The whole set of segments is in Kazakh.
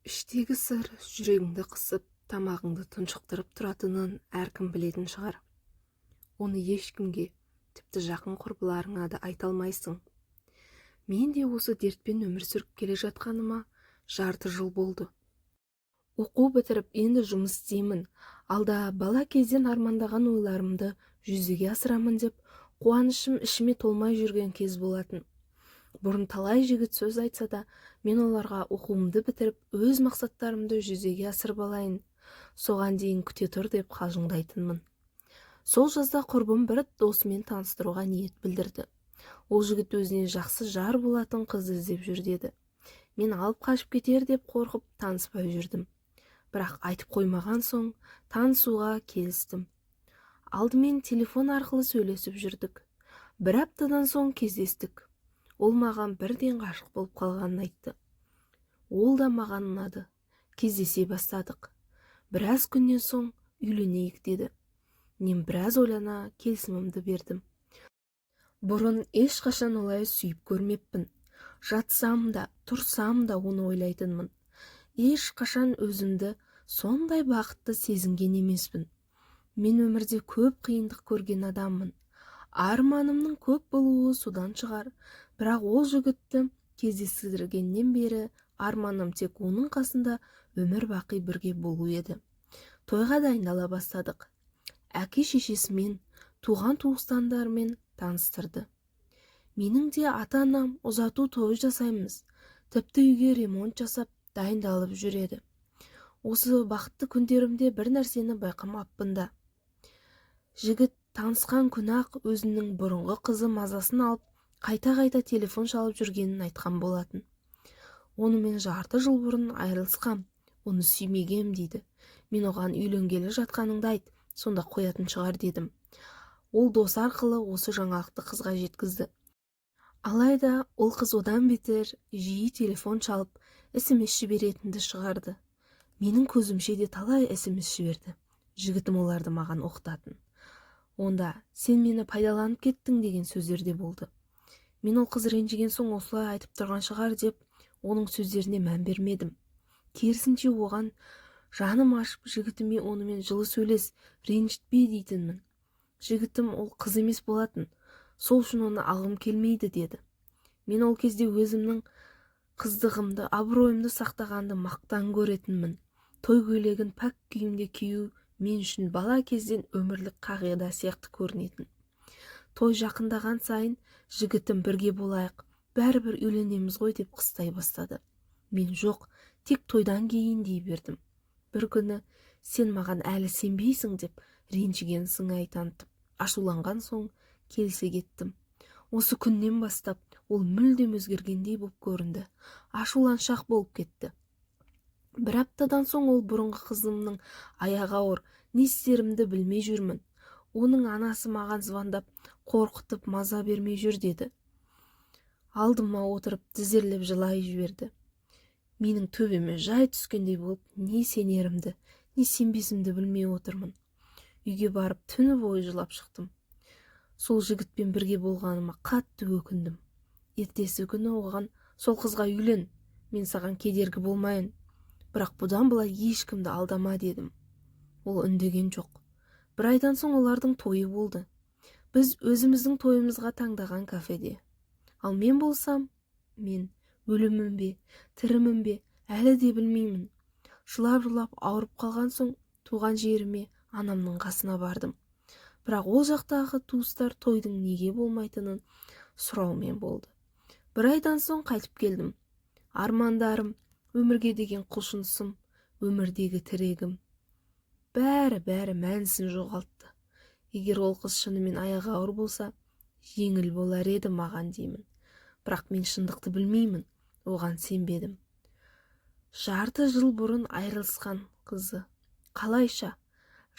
Іштегі сыр жүрегіңді қысып, тамағыңды тұншықтырып тұратынын әркім білетін шығар. Оны ешкімге, тіпті жақын құрбыларыңа да айта алмайсың. Мен де осы дертпен өмір сүріп келе жатқаныма жарты жыл болды. Оқу бітіріп, енді жұмыс істеймін. Алда бала кезден армандаған ойларымды жүзеге асырамын деп, қуанышым ішіме толмай жүрген кез болатын. Бұрын талай жігіт сөз айтса да, мен оларға оқуымды бітіріп, өз мақсаттарымды жүзеге асырып алайын, соған дейін күте тұр деп қалжыңдайтынмын. Сол жазда құрбым бір досымен таныстыруға ниет білдірді. Ол жігіт өзіне жақсы жар болатын қыз іздеп жүр деді. Мен алып қашып кетер деп қорқып, таныспай жүрдім. Бірақ айтып қоймаған соң танысуға келістім. Алдымен телефон арқылы сөйлесіп жүрдік. Бір аптадан соң кездестік. Ол маған бірден ғашық болып қалғанын айтты. Ол да маған ұнады. Кездесе бастадық. Біраз күннен соң үйленейік деді. Мен біраз ойлана келісімімді бердім. Бұрын ешқашан олай сүйіп көрмеппін. Жатсам да, тұрсам да оны ойлайтынмын. Ешқашан өзімді сондай бақытты сезінген емеспін. Мен өмірде көп қиындық көрген адаммын. Арманымның көп болуы содан шығар. Бірақ ол жігітті кездестіргеннен бері арманым тек оның қасында өмір бақи бірге болу еді. Тойға дайындала бастадық. Әке шешесімен, туған туысқандарымен таныстырды. Менің де ата-анам ұзату той жасаймыз, тіпті үйге ремонт жасап дайындалып жүреді. Осы бақытты күндерімде бір нәрсені байқамаппын да. Жігіт танысқан күні-ақ өзінің бұрынғы қызы мазасын алып, қайта-қайта телефон шалып жүргенін айтқан болатын. Онымен жарты жыл бұрын айырылысқам, оны сүймегем дейді. Мен оған үйленгелі жатқаныңды айт, сонда қоятын шығар дедім. Ол досы арқылы осы жаңалықты қызға жеткізді. Алайда ол қыз одан бетер жиі телефон шалып, СМС жіберетінді шығарды. Менің көзімше де талай СМС жіберді. Жігітім оларды маған оқытатын. Онда сен мені пайдаланып кеттің деген сөздер де болды. Мен ол қыз ренжіген соң осылай айтып тұрған шығар деп, оның сөздеріне мән бермедім. Керісінше оған жаным ашып, жігітіме онымен жылы сөйлес, ренжітпе дейтінмін. Жігітім ол қыз емес болатын, сол үшін оны алғым келмейді деді. Мен ол кезде өзімнің қыздығымды, абыройымды сақтағанды мақтан көретінмін. Той көйлегін пәк күйімде кию мен үшін бала кезден өмірлік қағида сияқты көрінетін. Той жақындаған сайын жігітім бірге болайық, бәрібір үйленеміз ғой деп қыстай бастады. Мен жоқ, тек тойдан кейін дей бердім. Бір күні сен маған әлі сенбейсің деп ренжіген сыңай танытып, ашуланған соң келісе кеттім. Осы күннен бастап ол мүлдем өзгергендей болып көрінді. Ашуланшақ болып кетті. Бір аптадан соң ол бұрынғы қызымның аяғы ауыр, не істерімді білмей жүрмін. Оның анасы маған звондап, қорқытып маза бермей жүр деді. Алдыма отырып тізерлеп жылай жіберді. Менің төбеме жай түскендей болып, не сенерімді, не сенбесімді білмей отырмын. Үйге барып түні бойы жылап шықтым. Сол жігітпен бірге болғаныма қатты өкіндім. Ертесі күні оған сол қызға үйлен, мен саған кедергі болмайын, бірақ бұдан былай ешкімді алдама дедім. Ол үндеген жоқ. Бір айдан соң олардың тойы болды. Біз өзіміздің тойымызға таңдаған кафеде. Ал мен болсам, мен өлімін бе, тірімін бе, әлі де білмеймін. Жылап-жылап ауырып қалған соң туған жеріме, анамның қасына бардым. Бірақ ол жақтағы туыстар тойдың неге болмайтынын сұраумен болды. Бір айдан соң қайтып келдім. Армандарым, өмірге деген құлшынысым, өмірдегі тірегім, бәрі-бәрі мәнісін жоғалтты. Егер ол қыз шынымен аяғы ауыр болса, жеңіл болар еді маған деймін. Бірақ мен шындықты білмеймін, оған сенбедім. Жарты жыл бұрын айырылысқан қызы. Қалайша?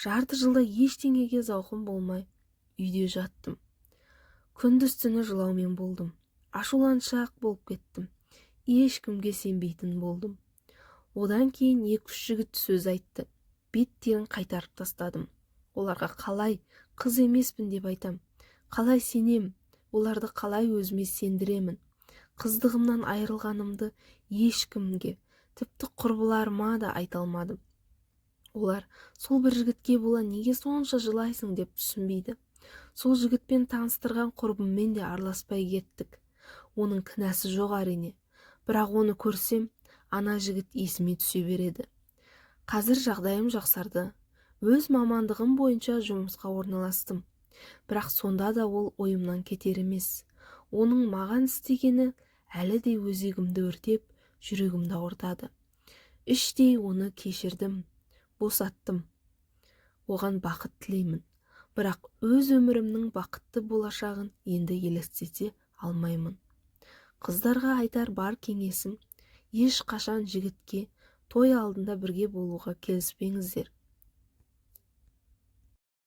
Жарты жылда ештеңеге зауқым болмай, үйде жаттым. Күндіз түні жылаумен болдым. Ашуланшақ болып кеттім. Ешкімге сенбейтін болдым. Одан кейін екі-үш жігіт сөз айтты. Беттерін қайтарып тастадым. Оларға қалай қыз емеспін деп айтам. Қалай сенем, оларды қалай өзіме сендіремін. Қыздығымнан айырылғанымды ешкімге, Тіпті құрбыларыма да айта алмадым. Олар сол бір жігітке бола неге сонша жылайсың деп түсінбейді. Сол жігітпен таныстырған құрбыммен де араласпай кеттік. Оның кінәсі жоқ, әрине. Бірақ оны көрсем, ана жігіт есіме түсе береді. Қазір жағдайым жақсарды. Өз мамандығым бойынша жұмысқа орналастым. Бірақ сонда да ол ойымнан кетер емес. Оның маған істегені әлі де өзегімді өртеп, жүрегімді ауыртады. Іштей оны кешірдім, босаттым. Оған бақыт тілеймін. Бірақ өз өмірімнің бақытты болашағын енді елестете алмаймын. Қыздарға айтар бар кеңесім: ешқашан жігітке той алдында бірге болуға келіспеңіздер.